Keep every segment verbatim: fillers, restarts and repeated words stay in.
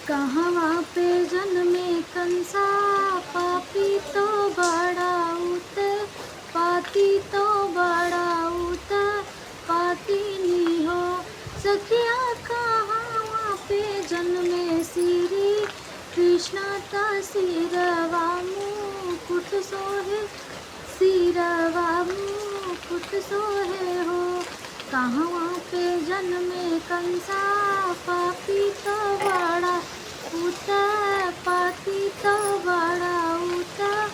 कहवा पे जनमे कंसा, पापी तो बड़ा उत, पाती तो बड़ा उत, पातिनी हो। सखिया कहवा पे जनमे श्री कृष्णा, त सिरवा मुकुट सोहे, सिरवा मुकुट सोहे हो। कहवा पे जनमे कंसा, पापी तो बड़ा उत, पाती तो बड़ा उत,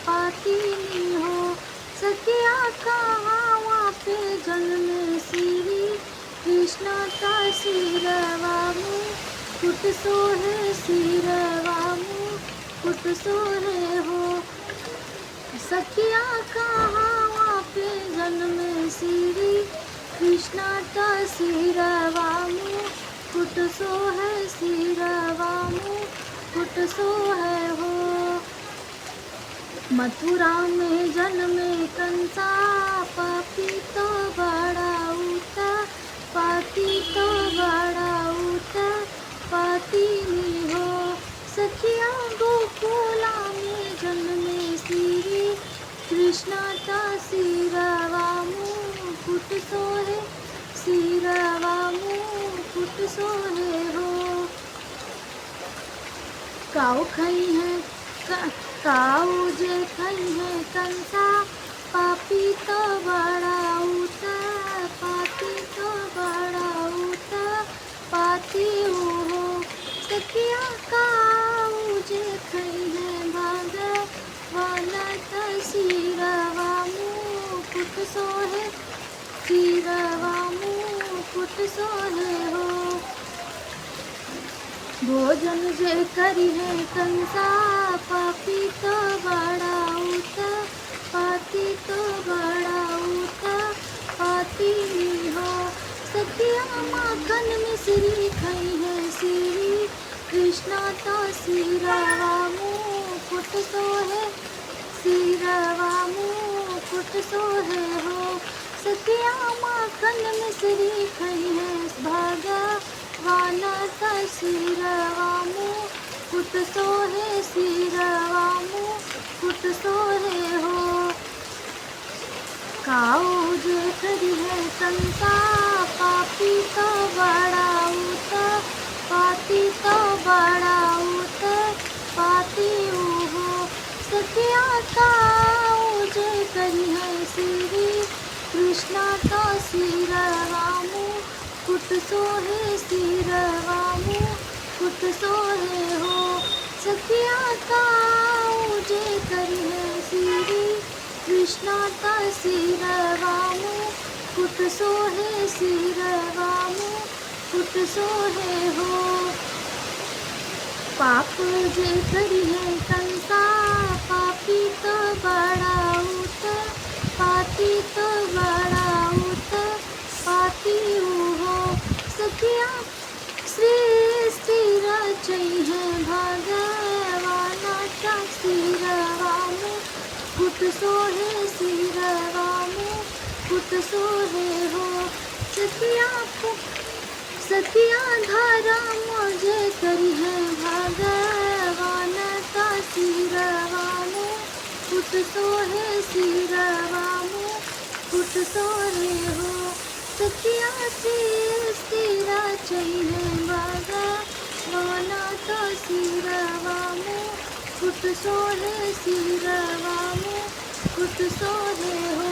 पातिनी हो। सखिया कहवा पे जनमे श्री कृष्णा, त सिरवा मुकुट सोहे, सिरवा मुकुट सोहे हो। सखिया कहवा पे जनमे श्री कृष्णा, त सिरवा मुकुट सोहे, सिरवा मुकुट सोहे हो। मथुरा में जनमे कंसा, पापी तो बड़ा उत, पाती तो बड़ा उत, पातिनी हो। सखिया गोकुला में जनमे श्री कृष्णा, त सिरवा मुकुट सोहे, सिरवा मुकुट सोहे हो। काऊ खइहैं क-, काऊ जे खइहैं कंसा, पापी तो बड़ा उत, पाती तो बड़ा उत, पाती हो। सखिया काऊ जे खइहैं भगवान, त सिरवा मुकुट सोहे, सिरवा मुकुट सोहे हो। भोजन जे करिहैं कंसा, पापी तो बड़ा उत, पाती तो बड़ा उत, पातिनी हो। सखिया माखन मिश्री खइहैं श्री कृष्णा, त सिरवा मुकुट सोहे, सिरवा मुकुट सोहे हो। सखिया माखन मिश्री खइहैं भगवान, त सिरवा मुकुट सोहे, सिरवा मुकुट सोहे हो। काऊ जे करिहैं कंसा, पापी तो बड़ा उत, पाती तो बड़ा उत, पाती हो। सखिया काऊ जे करिहैं श्री कृष्णा, त सिरवा मुकुट सोहे, सिरवा मुकुट सोहे हो। सखिया काऊ जे करिहैं श्री कृष्णा, त सिरवा मुकुट सोहे, सिरवा मुकुट सोहे हो। पाप जे करिहैं कंसा, पापी तो बड़ा उत, पाती तो बड़ा उत, पाती हो। सखिया सृष्टि रचइहैं भगवान, त सिरवा मुकुट सोहे, सिरवा मुकुट सोहे हो। सखिया पु-, सखिया धरम जे करिहैं भगवान, त सिरवा मुकुट सोहे, सिरवा मुकुट सोहे हो। सखिया सृष्टि रचइहैं भगवान, त सिरवा मुकुट सोहे, सिरवा मुकुट सोहे हो।